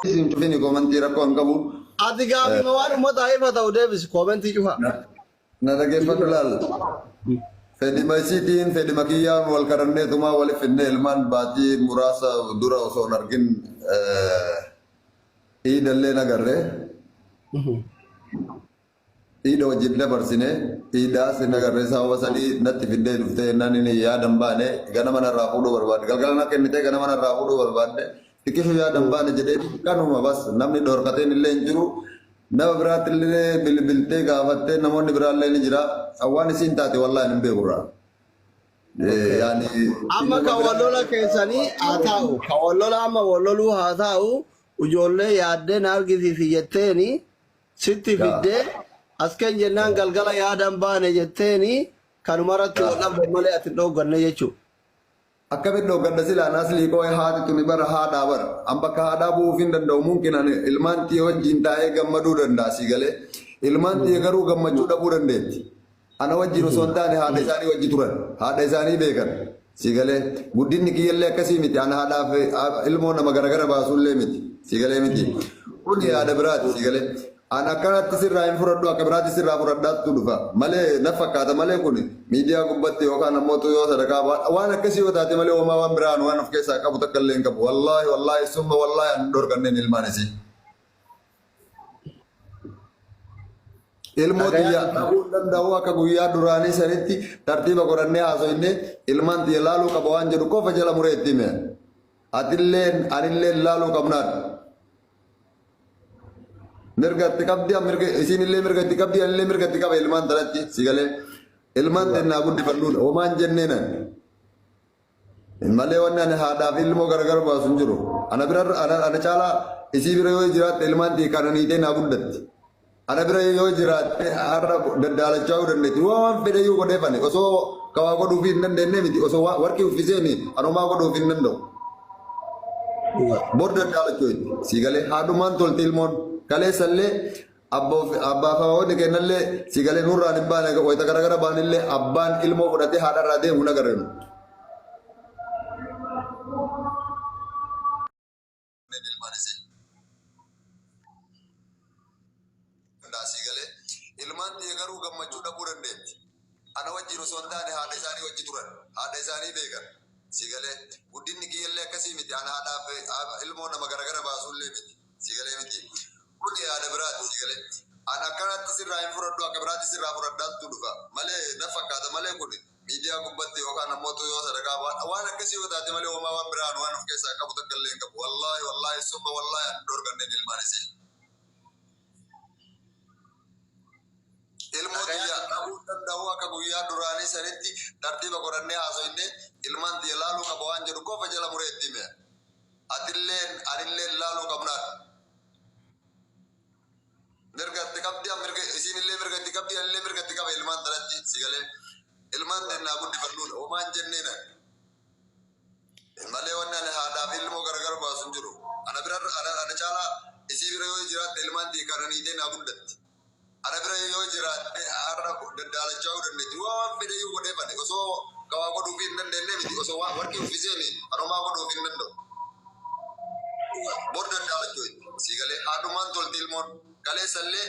Isin cufini koomantii, rakkoo hin qabu. Ati gaafima waan uummataa ifa ta'u deebisi, koomentii cufa. Na dhageeffadhu laal. Fedhima isiitiin, fedhima kiyyaan wal kadhanneetumaa waliif finnee ilmaan baatii muraasa dura osoo hin argin iidallee nagarre. Iida wajjin dabarsine, iidaas hin agarre. Sababa sanii natti fiddee dhuftee jennaan inni yaada hin baane, ganama narraa fuudhuu barbaadde. Galgala na kennitee ganama narraa fuudhuu barbaadde. Xiqqishu yaada hin baane jedhee kanuma bas, namni dhorkateen illee hin jiru. Nama biraatti illee bilbiltee gaafattee, namoonni biraallee ni jira. Waan isiin taate wallaahi hin beeku irraa. Yaani Amma kan wal lola keessanii haa taa'u. Kan wal lola amma wal loluu haa taa'u. Ijoollee yaaddee na argisiisi jetteeni sitti fiddee as kenn jennaan galgala yaadan baane jetteeni kanumarratti wal dhabdan malee ati hin dhoogganne jechuudha. Akkamitti dhooggadha silaa naslii koo? Haati tuni bara haadhaa bara. An bakka haadhaa bu'uuf hin danda'u. Mumkin ani ilmaan tiyya wajjin taa'ee gammaduu danda'a, sii galee. Ilmaan tiyya garuu gammachuu dhabuu dandeetti. Ana wajjin osoo hin taane haadha isaanii wajji turan. Haadha isaanii beekan. Sii galee. Guddinni kiyyallee akkasii miti. Ana haadhaaf ilmoo nama garagara baasullee miti. Sii galee miti. Kun yaada biraati, sii galee. An akkanatti sirraa hin fudhadhu, akka biraatti sirraa fudhadhaattu dhufa. Malee na fakkaata malee kun miidiyaa gubbatti yookaan ammoo yoo sadarkaa waan akkasii yoo taate malee homaa waan biraan waan of keessaa qabu takka illee hin qabu. Wallaahi, wallaahi, summa wallaahi, an dhorkanneen ilmaan isii. Ilmoo tiyya dhabuu hin danda'u. Akka guyyaa duraanii sanitti tartiiba godhannee haasofne, ilmaan tiyya laaluu qaba waan jedhu qofa jala muree itti hime. Atilleen anilleen laaluu qabnaadha. Mirga itti qabdi, mirga isiin illee mirga itti qabdi, anillee mirga itti qaba ilmaan tanatti, si galee. Ilmaan tennaa guddifannuudha homaan jenneenan. Malee wanni ani haadhaa fi ilmoo gargar baasu hin jiru. Ana bira, ana caalaa isii bira yoo jiraatte ilmaan tiyya qananiitee naa guddatti. Ana bira yoo jiraatte har'a daddaalachaa yoo dandeetti. Waan fedhe yoo godheef ani osoo kawaa godhuuf hin dandeenye miti, osoo warqii uffiseeni anumaa godhuuf hin danda'u. Bor daddaalachuu sii galee, haadhumaan tolti ilmoon kaleessallee. Abbaa fi hawaasni kennallee, si galee, nurraan hin baane. Wayita garagara baanillee abbaan ilmoo fudhatee haadharraa deemu hin agarre nu. Si galee, ilmaan tiyya garuu gammachuu dhabuu dandeetti. Ana wajjin osoo hin taane haadha isaanii wajji turan. Haadha isaanii beekan. Si galee, guddinni kiyyallee akkasii miti. Ana haadhaaf ilmoo nama garagara baasullee miti. Si galee miti. Kun yaada biraati, si galee. An akkanatti sirraa hin fudhadhu, akka biraatti sirraa fudhadhaattu dhufa. Malee na fakkaata malee kun miidiyaa gubbatti yookaan ammoo yoo sadarkaa waan akkasii yoo taate malee homaa waan biraan waan of keessaa qabu takka illee hin qabu. Wallaahi, wallaahi, summa wallaahi, an dhorkanneen ilmaan isii. Ilmoo tiyya dhabuu hin danda'u. Akka guyyaa duraanii sanitti tartiiba godhannee haasofne, ilmaan tiyya laaluu qaba waan jedhu qofa jala muree itti hime. Atilleen anilleen laaluu qabnaadha. Mirga itti qabdi, mirga isiin illee mirga itti qabdi, anillee mirga itti qaba ilmaan tanatti, si galee. Ilmaan tennaa guddifannuudha homaan jenneenan. Malee wanni ani haadhaa fi ilmoo gargar baasu hin jiru. Ana bira, ana caalaa isii bira yoo jiraatte ilmaan tiyya qananiitee naa guddatti. Ana bira yoo jiraatte har'a daddaalachaa yoo dandeetti. Waan fedhe yoo godheef ani osoo kawaa godhuuf hin dandeenye miti, osoo warqii uffiseeni anumaa godhuuf hin danda'u. Bor daddaalachuu si galee, haadhumaan tolti ilmoon kaleessallee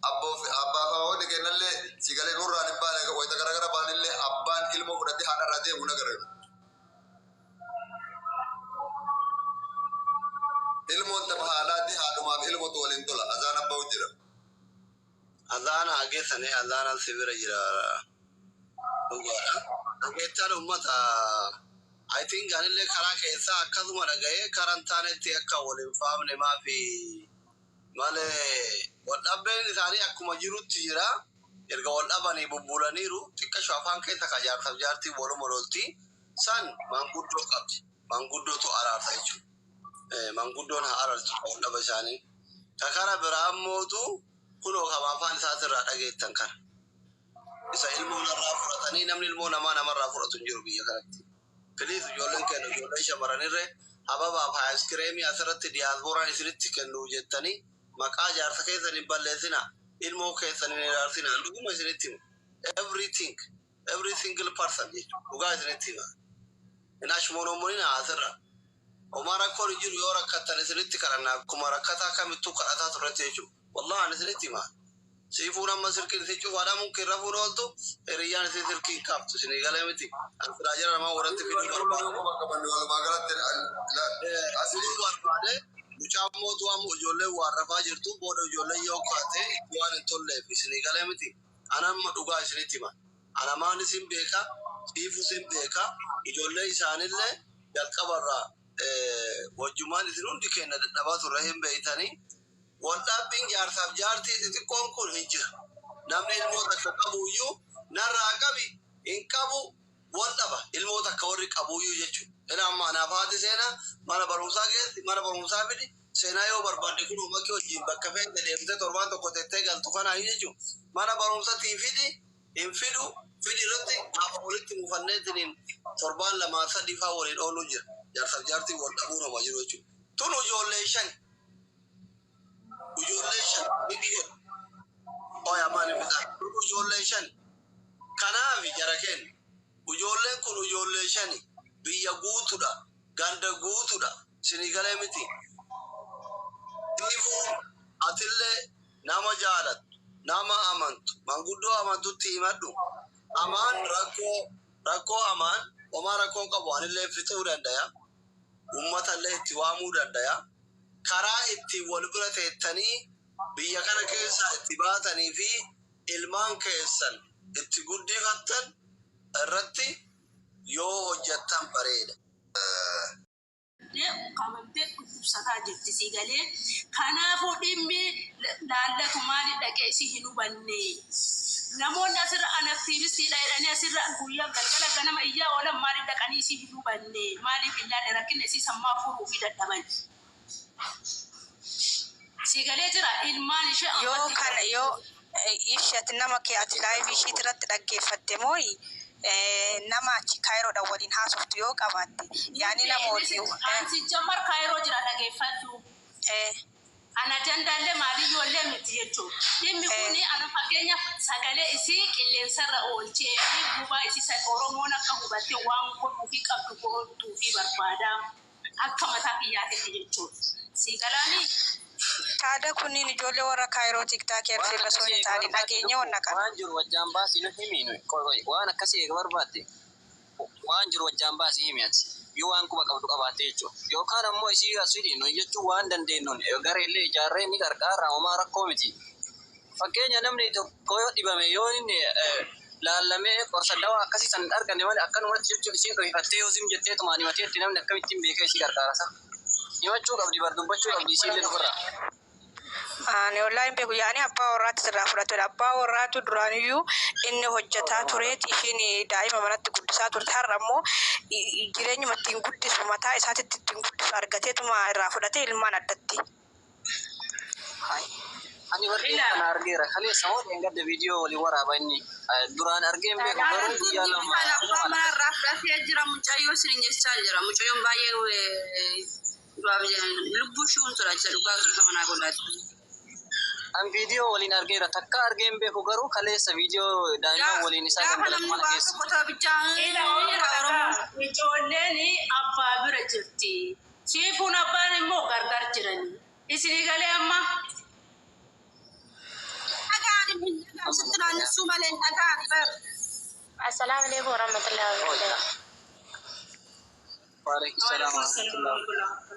abbaa fi hawaasni kennallee, si galee, nurraan hin baane. Wayita garagara baanillee abbaan ilmoo fudhatee haadharraa deemu hin agarre. Ilmoon tapha haadhaati, haadhumaaf ilmootu waliin tola. Azaan abba'u jira. Azaana hageessanii, azaanaan si bira jira, dhugaadha. Dhageettaan uummata, I think anillee karaa keessaa akkasuma dhaga'ee karaa hin taanetti akka wal hin faamne maafi malee wal dhabbeen isaanii akkuma jirutti jira. Erga wal dhabanii bubbulaniiru, xiqqasho afaan keessa ka jaarsaaf jaartiin waluma lolti san manguddoo qabdi. Manguddootu araarsa jechuudha. Manguddoon haa araarsu wal dhaba isaanii. Ka kara biraa mootu kunoo kama afaan isaatirraa dhageettan kana. Isa ilmoo narraa fudhatanii, namni ilmoo namaa namarraa fudhatu hin jiru biyya kanatti. Please, ijoolleen keenya, ijoolleen shamarranirree hababaaf aayiskireemii asirratti diyaaspooraan isinitti kennu jettanii maqaa jaarsa keessan hin balleessina, ilmoo keessan hin ilaalsina. Dhuguma isinitti hima. Everything, every single person jechuudha. Dhugaa isinitti hima. Hin ashmonomonina asirra. Homaa rakkoon hin jiru. Yoo rakkattan isinitti kadhanna, akkuma rakkataa kamittuu kadhataa turretti jechuudha. Wallahi ani isinitti hima. Siifuun amma silkiin isin cufaadha, mumkin rafuun ooltu, hiriyyaan isin silkii hin kaaftu, isinii galee miti. An silaa jara namaa warratti fiduu barbaade. Walumaa galatti asli Fiduu barbaade. Mucaan mootu amma ijoolleen waan rafaa jirtu booda ijoolleen yoo kaate waan hin tolleef, isinii galee miti. Ana amma dhugaa isinitti hima. Ana maan isin beeka, siifu isin beeka, ijoollee isaanillee jalqabarraa wajjumaan isin hundi keenya dadhabaa turre hin beeytanii. Waldhabbiin jaarsaaf jaartii xixiqqoon kun hin jira. Namni ilmoo takka qabuyyuu narraa qabi hin qabu, wal dhaba, ilmoo takka warri qabuyyuu jechuudha. Ila amma anaaf haati seenaa mana barumsaa keessi mana barumsaa fidi, seenaa yoo barbaadde kun uummakki wajjin bakka feete deemtee torbaan tokko tettee galtu kanaa jechuudha. Mana barumsatii fidi hin fidu, fidi irratti gaafa walitti mufanneetiniin torbaan 2 3 faa waliin ooluu jira. Jaarsaaf jaartii wal dhabuu nama jiru jechuudha. Tun ijoollee shan, ijoollee shan ni oya maali bitaa, tun ijoollee shan. Kanaaf jara kennu, ijoolleen kun ijoollee shani, biyya guutudha, ganda guutudha, isinii galee miti? Siifuu, atillee nama jaalattu, nama amantu, manguddoo amantutti himadhu. Amaan rakkoo amaan homaa rakkoon qabu anillee fixuu dandaya, ummatallee itti waamuu dandaya. Karaa itti wal bira teettanii biyya kana keessaa itti baatanii fi ilmaan keessan itti guddifattan irratti yoo hojjettan bareeda. Qabamtee dhukkubsataa jirti si galee. Kanaafuu dhimmi laallatu maali dhaqee si hin hubanne. Namoonni asirra an aktiivistiidha jedhanii asirra guyyaa galgala ganama iyyaa oolan maaliif dhaqanii si hin hubanne? Maaliif hin laalle? Rakkina isii sammaa furuu fi dadhaban. Si galee jira, ilmaan ishee Yoo ammatti kana yoo ishee nama kee ati live ishii irratti dhaggeeffatte mooyi nama achi Kaayiroodhaan waliin haasoftu yoo qabaatte, yaani nama waliin Ansi jammar Kaayiroo jira, dhageeffadhu. Ana ajandaallee maaliyyooillee miti jechuudha. Dhimmi kun ana fakkeenyaaf sagalee isii qilleensarra oolchee fi gubaa isii san Oromoon akka hubatte waan godhuu fi qabdu godhuu fi barbaada. Akka mataa kiyyaatitti jechuudha. Si galaanii? Taada kunniin ijoollee warra Kaayiroo TikTok Waan irra osoo akkasii hin eega taane barbaadde dhageenye lubbuu wanna kana. waan jiru wajjaan baasii nu himi. Nu waan akkasii eega barbaadde waan jiru wajjaan baasii himi ati yoo waan quba qabdu qabaatte jechuudha. Yookaan ammoo isii asii nu jechuun waan dandeenyuun gareellee ijaarree ni gargaarra, homaa rakkoo miti. Fakkeenya namni tokko yoo dhibame, yoo inni laallamee qorsa dawaa akkasii san hin arganne malee, akkanumatti jechuun isiin dhohifattee yoo zim jettee tumaan himateetti, namni akkamittiin beekee isii gargaara sa? Himachuu qabdi bar, dubbachuu qabdi isiillee ofirraa. Ani wallaahi hin beeku, yaani abbaa warraatti sirraa fudhatedha. Abbaa warraatu duraaniyyuu inni hojjetaa tureet, ishiin daa'ima manatti guddisaa turte. Har'a immoo jireenyuma ittiin guddisu, mataa isaatitti ittiin guddisu argateetuma irraa fudhatee ilmaan addatti. Hai. Ani warqee Ila kana argeera. Kaleessa moo dheengadda viidiyoo waliin waraaba inni. Duraan argee hin beeku, garuu guyyaa 2 Kan abbaa 2 manaa irraa fudhatee jira mucayyoo isin jechaa jira. Mucayyoon baay'ee du'aaf lubbuu ishee hun sodaachisa dhugaa bifa manaa godhaati. An viidiyoo waliin argeera. Takka argee hin beeku, garuu kaleessa viidiyoo daa'imman waliin isaa Gaafa gangalatu namni mana waa keessa. tokko ta'u bichaa Ila jira Oromoon. Ijoolleen abbaa bira jirti. Siifuun abbaan immoo gargar jirani. Isinii galee amma? Dhagaan hin dhagaan sitti naannessuu malee hin dhagaan bar. Assalamu alaikum warahmatullahi wabarakatuh. Waalaikum salaam warahmatullahi.